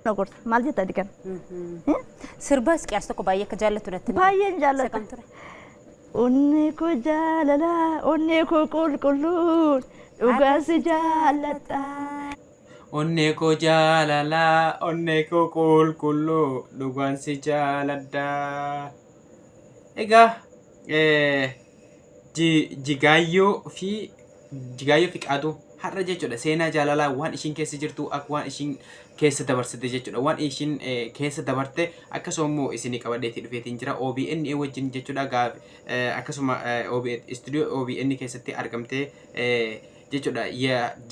Na gorsa. Maal jetta ati kana? Sirba Isqiyaas tokko baay'ee akka jaallattu natti himte. Baay'een Isa jaalladha. kam ture? Onnee koo jaalala, onnee koo qulqulluun, dhugaan si jaalladha. Onnee koo jaalala, onnee koo qulqulluu, dhugaan si jaaladha. Egaa Jigaayyoo fi Jigaayyoo Fiqaaduu har'a jechuudha seenaa jaalalaa waan ishiin keessa jirtu akka waan ishiin keessa dabarsite jechuudha waan ishiin keessa dabarte akkasuma immoo isinii qabadheetii dhufeetiin jira OBN wajjin jechuudha gaaf akkasuma OBN istuudiyoo OBN keessatti argamtee jechuudha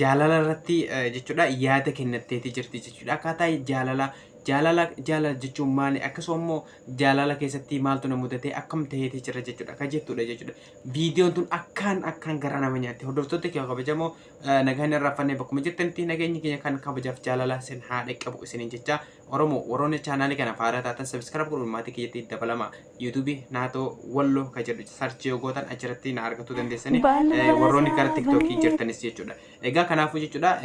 jaalala irratti jechuudha yaada kennatteetii jirti jechuudha akkaataa jaalala jaalala jaalala jechuun maali akkasuma immoo jaalala keessatti maaltu na mudate akkam ta'eeti jira jechuudha ka jettudha jechuudha viidiyoon tun akkaan akkaan garaa nama nyaatti. Hordoftoota keenya kabajamoo, nagaan irraa fannee bakkuma jirtanitti nageenyi keenya kan kabajaaf jaalala sin haa dhaqqabu isiniin jecha. Oromoo warroonni chaanaalii kana faaraa taatan subscribe godhuun maatii kiyyatti dabalama. Yuutuubii Naatoo Walloo ka jedhu search yoo gootan achirratti na argachuu dandeessanii, warroonni gara TikTokii jirtanis jechuudha. Egaa kanaafuu jechuudha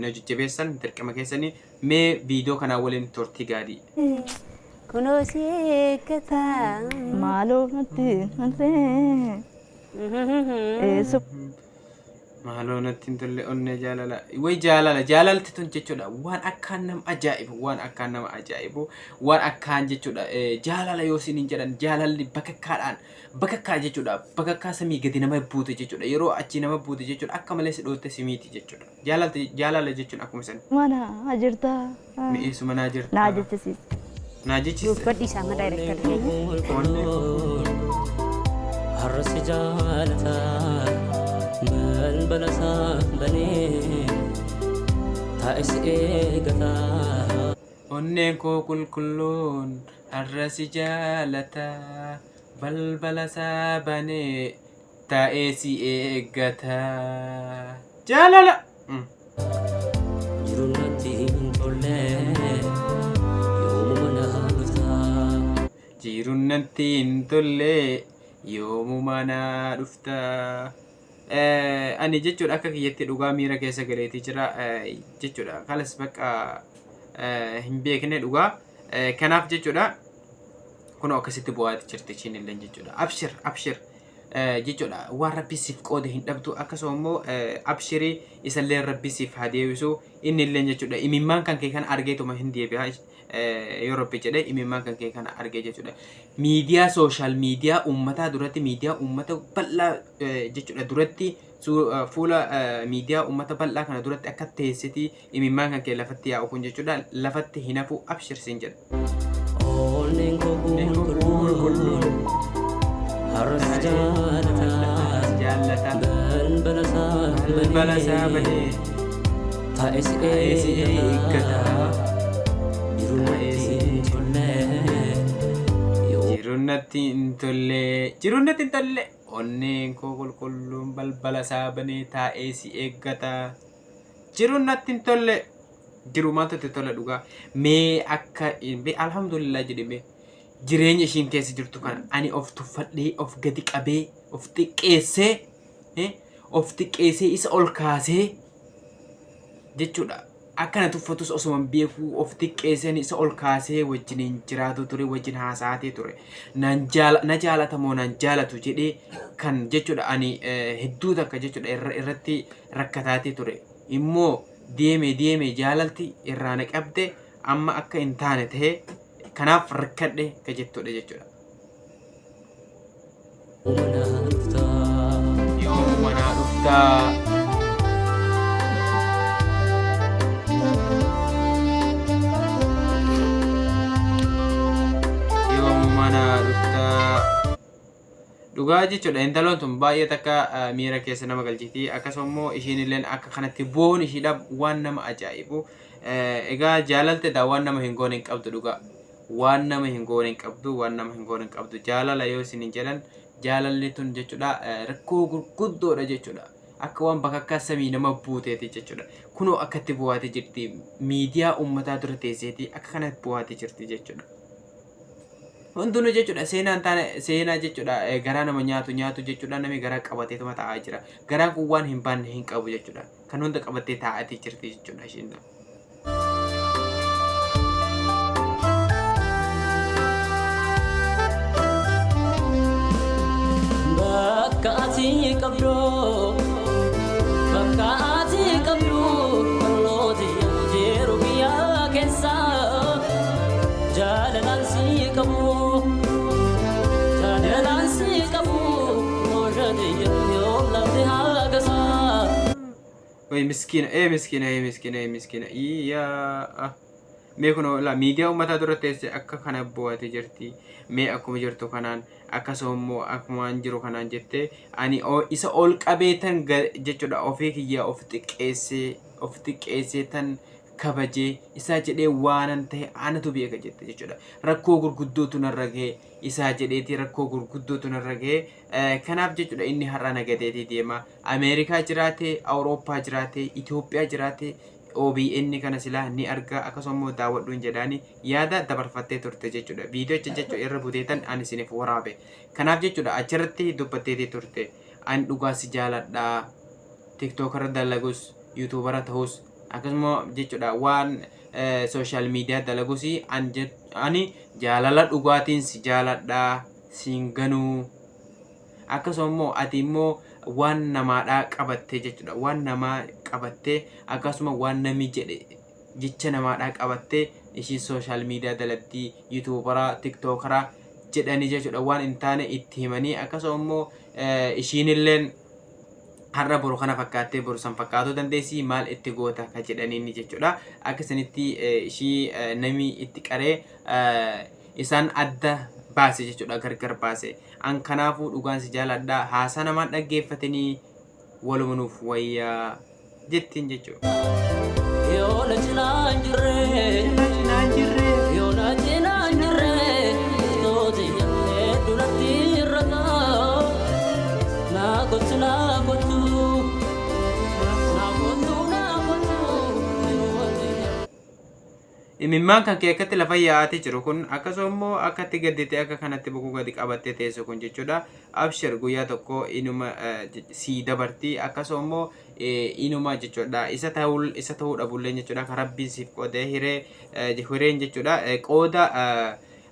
na jajjabeessan dirqama keessanii. Mee viidiyoo kanaa waliin turtii gaarii. Kunoo si eeggata. Maaloo natti malee. Eessu Maaloo natti hin tolle onnee jaalala. Way jaalala jaalalti tun jechuudha waan akkaan nama ajaa'ibu, waan akkaan nama ajaa'ibu, waan akkaan jechuudha jaalala yoo isiniin jedhan jaalalli bakakkaadhaan bakakkaa jechuudha bakakkaa samii gadi nama buute jechuudha yeroo achi nama buute jechuudha akka malee si dhootte si miiti jechuudha. Jaalalti jaalala jechuun akkuma san. Mana jirta. Mi'eessu manaa jirta. Naa jechisiisa. Naa jechisiisa. Dubbadhi isaa ma daayireektar keenya. Onnee koo. Har'a si jaalata balbala isaa banee taa'e si eegata. Onneen koo qulqulluun har'a si jaalata balbala isaa banee taa'ee si eeggata. Jaalala! Jiruun natti hin tolle yoomuma na dhufta. Jiruun natti hin tolle yoomuma na dhufta. Ani jechuudha akka kiyyatti dhugaa miira keessa galeetii jira jechuudha. Kalas bakka hin beekne dhugaa. Kanaaf jechuudha kunoo akkasitti bu'aati jirti ishiin illee jechuudha. Abshir abshir jechuudha waan rabbi siif qoode hin dhabdu akkasuma immoo abshirii isallee rabbi siif haa deebisu inni illee jechuudha imimmaan kan kee kana argeetuma hin deebi'a yoo rabbi jedhe imimmaan kan kee kana argee jechuudha. Miidiyaa social media uummataa duratti miidiyaa uummata bal'aa jechuudha duratti fuula miidiyaa uummata bal'aa kana duratti akka teessiti imimmaan kan kee lafatti yaa'u kun jechuudha lafatti hin hafu abshir siin jedha. Onneen koo qulqulluun har'a si jaalata Jaallata. balbala isaa Balbala isaa banee banee taa'e si taa'ee si eeggata. eeggata. Jiruun Taa'ee natti si hin tolle Jiruun natti hin tolle. Jiruun natti hin tolle. Onneen koo qulqulluun balbala isaa banee taa'ee si eeggata. Jiruun natti hin tolle. Jiru maaltu itti tola dhugaa. Mee akka mee alhamdulillah jedhe mee jireenya ishiin keessa jirtu kana ani of tuffadhee of gadi qabee of xiqqeessee of xiqqeessee isa ol kaasee jechuudha. Akkana tuffatus osuma hin beekuu of xiqqeesseen isa ol kaasee wajjiniin jiraatu ture wajjin haasa'atee ture. Nan jaala na jaalata moo nan jaalatu jedhee kan jechuudha ani hedduu takka jechuudha irratti rakkataatee ture. Immoo deeme deeme jaalalti irraa na qabde amma akka hin taane ta'e kanaaf rakkadhe ka jettudha jechuudha. Yoomuma na dhufta. Yoomuma naa dhuftaa. Yoomuma naa dhuftaa. Dhugaa jechuudha intaloon tun baay'ee takka miira keessa nama galchiti akkasuma immoo ishiin illeen akka kanatti bo'uun ishiidhaaf waan nama ajaa'ibu. Egaa jaalalte daa waan nama hin goone hin qabdu dhugaa. Waan nama hin goone hin qabdu, waan nama hin goone hin qabdu. Jaalala yoo isin hin jedhan jaalalli tun jechuudha rakkoo gurguddoodha jechuudha. Akka waan bakakkaa samii nama buuteeti jechuudha. Kunoo akkatti bu'aatee jirti. Miidiyaa uummataa dura teesseeti akka kanatti bu'aatee jirti jechuudha. Hundinuu jechuudha seenaan taane seenaa jechuudha garaa nama nyaatu nyaatu jechuudha namni garaa qabateetuma taa'aa jira. Garaan kun waan hin baanne hin qabu jechuudha. Kan hunda qabattee taa'atee jirti jechuudha ishiin. ati qabdu, bakka ati qabdu, qallooti jiru biyya keessa jaalalaan si qabu, jaalalaan si qabu, mooshati yoom lafti haagasaa. Way miskiina, ee miskiina, ee miskiina, ee miskiina. Iyyaa. Mee kun la miidiyaa uummataa dura teesse akka kana bu'aatee jirti. Mee akkuma jirtu kanaan, akkasuma immoo akkumaan jiru kanaan jettee, ani isa ol qabeetan jechuudha, ofii kiyyaa of xiqqeessee tan kabajee isaa jedhee waanan ta'e anatu beeka jette jechuudha. Rakkoo gurguddootu narra ga'e isaa jedheeti, rakkoo gurguddootu narra ga'e. Kanaaf jechuudha inni har'a nagadeetii deema. Ameerikaa jiraate, Awurooppaa jiraate, Itoophiyaa jiraate, OBN kana silaa ni arga, akkasuma immoo daawwadhuun jedhaani yaada dabarfattee turte jechuudha. Viidiyocha jechuudha irra buteetan ani isiniif waraabe. Kanaaf jechuudha achirratti dubbatteetii turte. Ani dhugaa si jaaladhaa. TikTokara dalagus, YouTubera ta'us, akkasuma jechuudha waan social media dalagus, ani jaalala dhugaatiin si jaaladhaa, siin ganuu, akkasuma immoo ati immoo waan namaadhaa qabattee jechuudha, waan namaa qabattee, akkasuma waan namni jedhe, jecha namaadhaa qabattee, ishiin social media dalagdii, YouTubera, TikTokera jedhanii jechuudha waan hin taane itti himanii, akkasuma immoo ishiinilleen har'a boru kana fakkaattee boru san fakkaatuu dandeessi, maal itti goota ka jedhaniini jechuudha. Akka isinitti ishii namni itti qaree isaan adda baase jechuudha, gargar baase. An kanaafuu dhugaan si jaaladha, haasaa namaan dhaggeeffatanii waluma nuuf wayyaa jettiin jechuudha. Yoo na cinaa hin jirre, yoo na cinaa hin jirre, tooti hedduu natti irrata. Naa kottu, naa kottu, naa kottu, naa kottu, yeroo ati Imimmaan kan kee akkatti lafa yaa'atee jiru kun, akkasuma immoo akkatti gaddite, akka kanatti boquu gadi qabattee teessu kun jechuudha. Abshir, guyyaa tokko inuma sii dabarti, akkasuma immoo inuma jechuudha isa ta'uu dhabullee jechuudha kan Rabbiin siif qoodee hiree hireen jechuudha qooda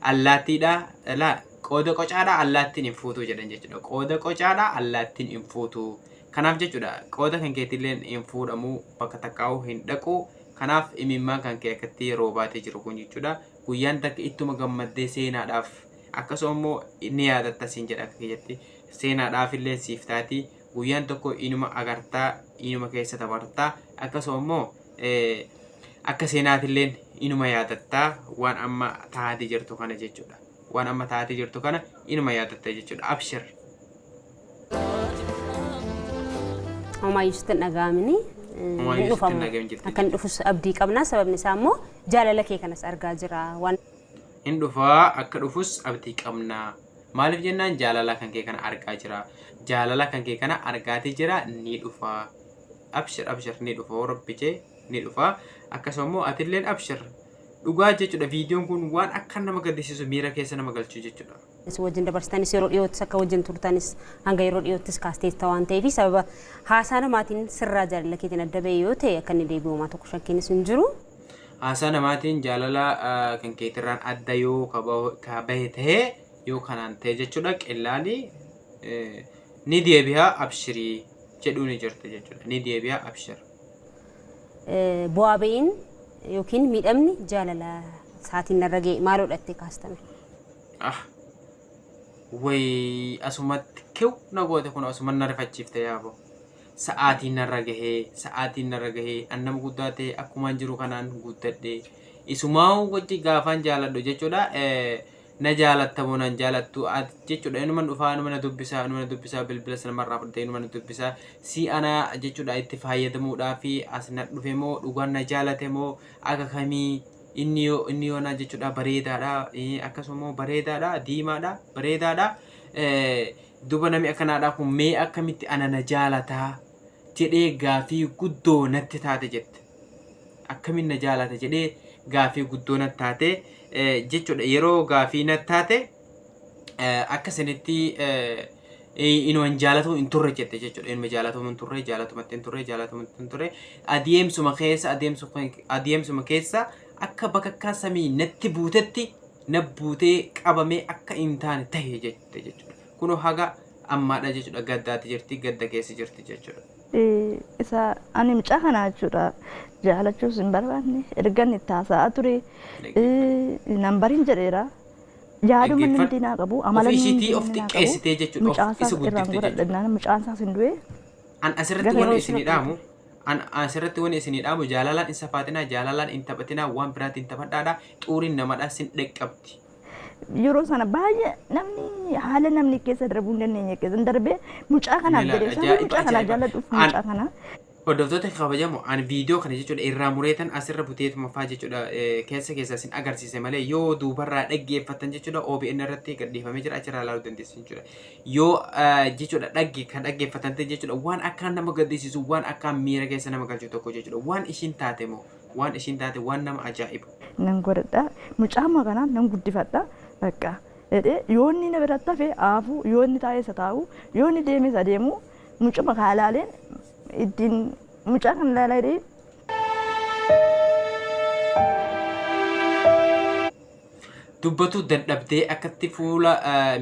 allaattiidha laa, qooda qocaadha allaattiin hin fuutu jedhan jechuudha. Qooda qocaadha allaattiin hin fuutu. Kanaaf jechuudha qooda kan keetillee hin fuudhamu, bakka takkaa'uu hin dhaqu. Kanaaf imimmaan kan kee akkatti roobaatee jiru kun jechuudha. Guyyaan takka ittuma gammaddee seenaadhaaf akkasuma immoo ni yaadatta siin jedha akka kiyyatti. Seenaadhaaf illee siif taati. Guyyaan tokko inuma agartaa, inuma keessa dabartaa, akkasuma immoo akka seenaatillee inuma yaadattaa waan amma taatee jirtu kana jechuudha. Waan amma taatee jirtu kana inuma yaadatta jechuudha. Abshir. Homaayyuu sitti hin dhaga'amini. Homaayyuu sitti hin dhaga'amin jirti. Akka inni dhufus abdii qabna. Sababni isaa immoo jaalala kee kanas argaa jira. Waan Hin dhufaa, akka dhufus abdii qabna. Maaliif jennaan jaalala kan kee kana argaa jira. Jaalala kan kee kana argaatee jira, ni dhufa. Abshir, abshir, ni dhufa, Rabbi jee ni dhufa. Akkasuma immoo atilleen abshir. Dhugaa jechuudha, viidiyoon kun waan akka nama gaddisiisu, miira keessa nama galchu jechuudha. Isin wajjin dabarsitanis, yeroo dhiyoottis akka wajjin turtanis, hanga yeroo dhiyoottis kaasteetta waan ta'eef, sababa haasaa namaatiin sirraa jaalala keetiin adda ba'e yoo ta'e, akka inni deebi'u homaa tokko shakkiinis hin jiru. Haasaa namaatiin jaalala kan keetirraan adda yoo ka bahe ta'ee, yoo kanaan ta'e jechuudha, qillaalii ni deebi'a, abshirii jedhuu ni jirti jechuudha. Ni deebi'a, abshir. Bu'aa ba'iin yookiin miidhamni jaalala isaatiin narra ga'e maal godhattee kaastame? Ah. Way, asumatti kiw na goote, kun asuma na rifachiifte yaabo. Sa'aatiin narra gahee, sa'aatiin narra gahee, an nama guddaa ta'e akkumaan jiru kanaan guddadhe. Isumaa wajji gaafaan jaaladhu jechuudha. Na jaalatta moo nan jaalattu jechuudha. Inuma dhufaa, inuma na dubbisaa, inuma na dubbisaa, bilbila sana marraa fudhatee inuma na dubbisaa. Si ana jechuudha itti fayyadamuudhaa fi as na dhufe moo, dhugaan na jaalate moo, akka kamii inni yoo inni yoonaa jechuudha, bareedaadha, akkasuma immoo bareedaadha, diimaadha, bareedaadha. Duba namni akkanaadha kun mee akkamitti ana na jaalataa jedhee gaafii guddoo natti taate jette. Akkamiin na jaalata jedhee gaafii guddoo natti taate jechuudha. Yeroo gaafii natti taate akka isinitti inuma hin jaalatu hin turre jette jechuudha. Inuma jaalatu hin turre, jaalatumatti hin turre, jaalatumatti hin turre. Adeemsuma keessa akka bakakkaa samii natti buutetti na buutee qabamee akka hin taane tahe jette jechuudha. Kunoo haga Ammaadha jechuudha gaddaatti jirti, gadda keessa jirti jechuudha. Isa ani mucaa kana jechuudha jaalachuus hin barbaanne, erga inni itti haasa'aa ture nambariin jedheera. Yaaduma Dhaggeeffadhu. Namni naa qabu amala Ofii inni ishiitii of naa qabu, xiqqeessitee jechuudha, of mucaan isa isaas irraan guddiftee godhadha jechuudha. mucaan isaas hin du'e. An asirratti Gara wanni yeroo isinii dhaamu, an asirratti wanni isinii dhaamu, jaalalaan hin safaatinaa, jaalalaan hin taphatinaa, waan biraatiin taphadhaadha. Xuuriin namadha sin dhaqqabdi. Yeroo sana baay'ee namni haala namni keessa darbuu hin dandeenye keessa darbee mucaa kanaaf Miila jedhee sababa ajaa'iba mucaa kanaa ajaa'iba. jaalladhuuf An mucaa kana hordoftoota kabajamoo, an viidiyoo kana jechuudha irraa mureetan asirra buteetuma faa jechuudha keessa keessa isin agarsiise malee, yoo duubarraa dhaggeeffattan jechuudha OBN irratti gadhiifamee jira, achirraa ilaaluu dandeessu jechuudha. Yoo jechuudha dhagge kan dhaggeeffatan ta'e jechuudha, waan akkaan nama gaddisiisu, waan akkaan miira keessa nama galchu tokko jechuudha, waan ishiin taate moo waan ishiin taate waan nama ajaa'ibu. Nan godhadha, mucaama kanaa nan guddifadha bakka jedhee, yoo inni na biratti hafe haafuu, yoo inni taa'ee isa taa'u, yoo inni deeme isa deemu, mucuma kaa ilaaleen ittiin mucaa kana ilaalaa jedhee. Dubbatu dadhabdee akkatti fuula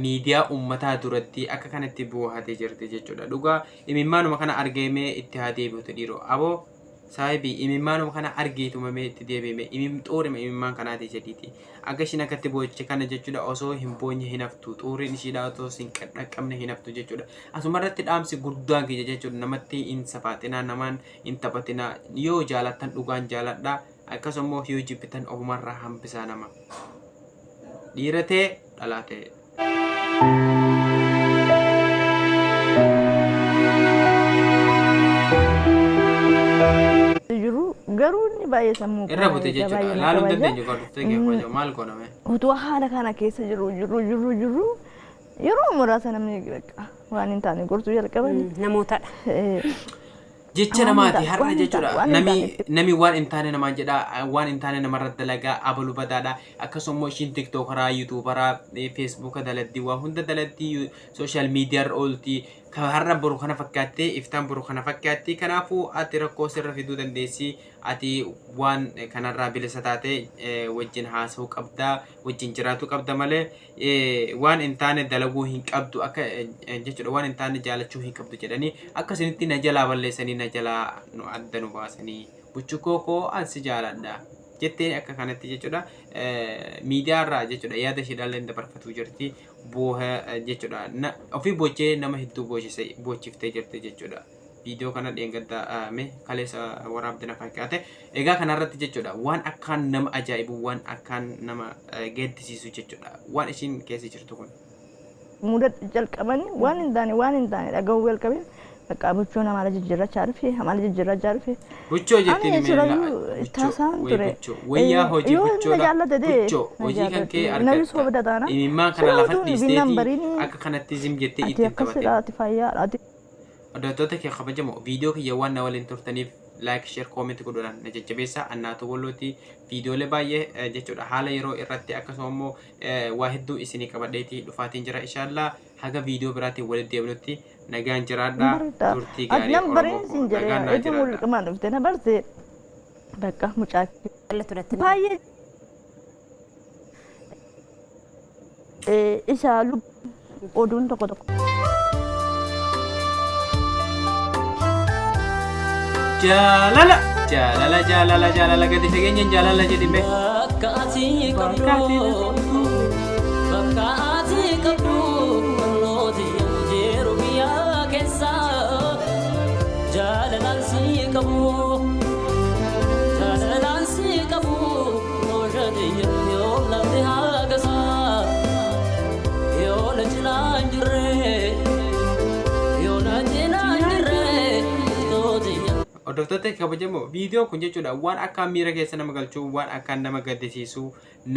miidiyaa uummataa duratti akka kanatti boohatee jirti jechuudha. Dhugaa imimmaanuma kana argeemee itti haa deebi'utu dhiiroo. Aboo saahibii, imimmaanuma kana argeetumamee itti deebi'ame, imim xuurima imimmaan kanaati jedhiiti. Akka ishiin akkatti booche kana jechuudha osoo hin boonye hin haftu, xuuriin ishiidhaa osoo hin dhaqqabne hin haftu jechuudha. Asumarratti dhaamsi guddaan kiyya jechuudha, namatti hin safaaxinaa, namaan hin taphatinaa, yoo jaalattan dhugaan jaaladhaa, akkasuma yoo jibbitan ofumarraa hambisaa nama. Dhiira ta'e dhalaa ta'e. Jiru garuu inni baay'ee sammuu Irra bute koo jechuudha. baay'ee na Laaluu hin kabaja. dandeenyu hordoftoota keenya kabajamoo, maal gooname? Utuu haala kana keessa jiru jiru jiru jiru yeroo muraasa namni bakka waan hin taane gorsuu jalqaban. Namootadha. Jecha Waan hin namaati taane, har'a waan hin jechuudha. taane, waan hin Nami taane. nami waan hin taane namaan jedha, waan hin taane namarra dalagaa, abalu badaadha. Akkasuma immoo ishiin tiktookaraa, yuutuubaraa, feesbuuka daladdii, waa hunda daladdii, sooshaal miidiyaarra oolti. Ka har'a boru kana fakkaattee, iftaan boru kana fakkaatti. Kanaafuu ati rakkoo sirra fiduu dandeessi. Ati waan kanarraa bilisa taate wajjin haasa'uu qabda, wajjin jiraachuu qabda malee waan hin taane dalaguu hin qabdu akka jechuudha, waan hin taane jaalachuu hin qabdu jedhanii akkasinitti na jalaa balleessanii, na jalaa nu adda nu baasanii, buchukoo koo an si jaaladha jetteen akka kanatti jechuudha miidiyaarraa jechuudha yaada isheedhaallee dabarfatuu jirti, booha jechuudha, ofii boochee nama hedduu boochiftee jirti jechuudha. Viidiyoo kana dheengadda mee kaleessa waraabdina fakkaate. Egaa kanarratti jechuudha waan akkaan nama ajaa'ibu, waan akkaan nama gaddisiisu jechuudha waan ishiin keessa jirtu kun. Muda jalqabanii waan hin taane, waan hin taane dhaga'uu jalqabeen bakka buchoo amala jijjiirrachaa dhufe, amala jijjiirrachaa dhufe. Buchoo jettiin. Ani sirayyuu taasaan ture. Buchoo wayyaa hojii Yoo na buchoodha. jaallate ta'e Buchoo na hojii kan kee jaallate. Namni soba argatta. taana. Imimmaan kana Sira lafa utuu hin dhiisteeti bariin akka kanatti zim jettee ati ittiin taphatte. akkasidha, ati fayyaadha ati. Hordoftoota kee kabajamoo, viidiyoo kiyya waan na waliin turtaniif like, share, comment godhuudhaan na jajjabeessa. Annaatu Wallooti viidiyoolee baay'ee jechuudha haala yeroo irratti akkasuma immoo waa hedduu isinii qabadheetii dhufaatiin jira. Inshaallaa haga viidiyoo biraatiin walitti deebinutti nagaan jiraadhaa. Bareeda. Turtii Ati gaarii nan Oromoo bareen koo, siin jedhee nagaan naa ija jiraadhaa. mul'uqamaan dhufte na barte bakka mucaa Jaallattu natti himi. baay'ee isa oduun tokko tokko. Jaalala jaalala jaalala jaalala gadi fageenyaan jaalala jedhime. Bakka ati qabdu, bakka ati qabdu, barnooti jiru biyya keessa jaalalaan si qabu, jaalalaan si qabu, oshati yoo lafti hagasa, yoo na cinaa hin jirre, yoo na cinaa hin jirre, tooti. Hordoftoota kabajamoo, viidiyoon kun jechuudha waan akkaan miira keessa nama galchuu, waan akkaan nama gaddisiisu,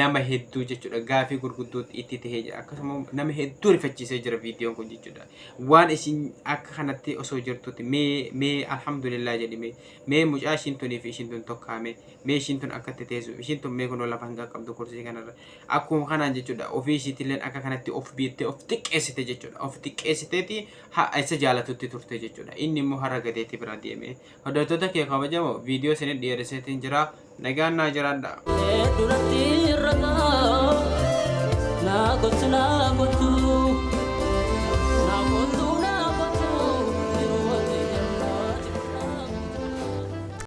nama hedduu jechuudha gaafii gurguddoo itti tahee jira, akkasuma nama hedduu rifachiisee jira viidiyoon kun jechuudha. Waan isin akka kanatti osoo jirtutti mee mee alhamdulillah jedhime, mee mucaa ishiin tunii fi ishiin tun tokkaame, mee ishiin tun akkatti teessu, ishiin tun mee kunoo lafa hanga qabdu kursii kanarra akkuma kanaan jechuudha ofii ishiitillee akka kanatti of biittee of xiqqeessite jechuudha, of xiqqeessiteeti haa isa jaalatutti turte jechuudha. Inni immoo har'a gateetti bira deeme. Hordoftoota kee kabajamoo, viidiyoo isinit dhiyeesseetiin jira, nagaan naa jiraadha. Duratti irra naa kottu, naa kottu.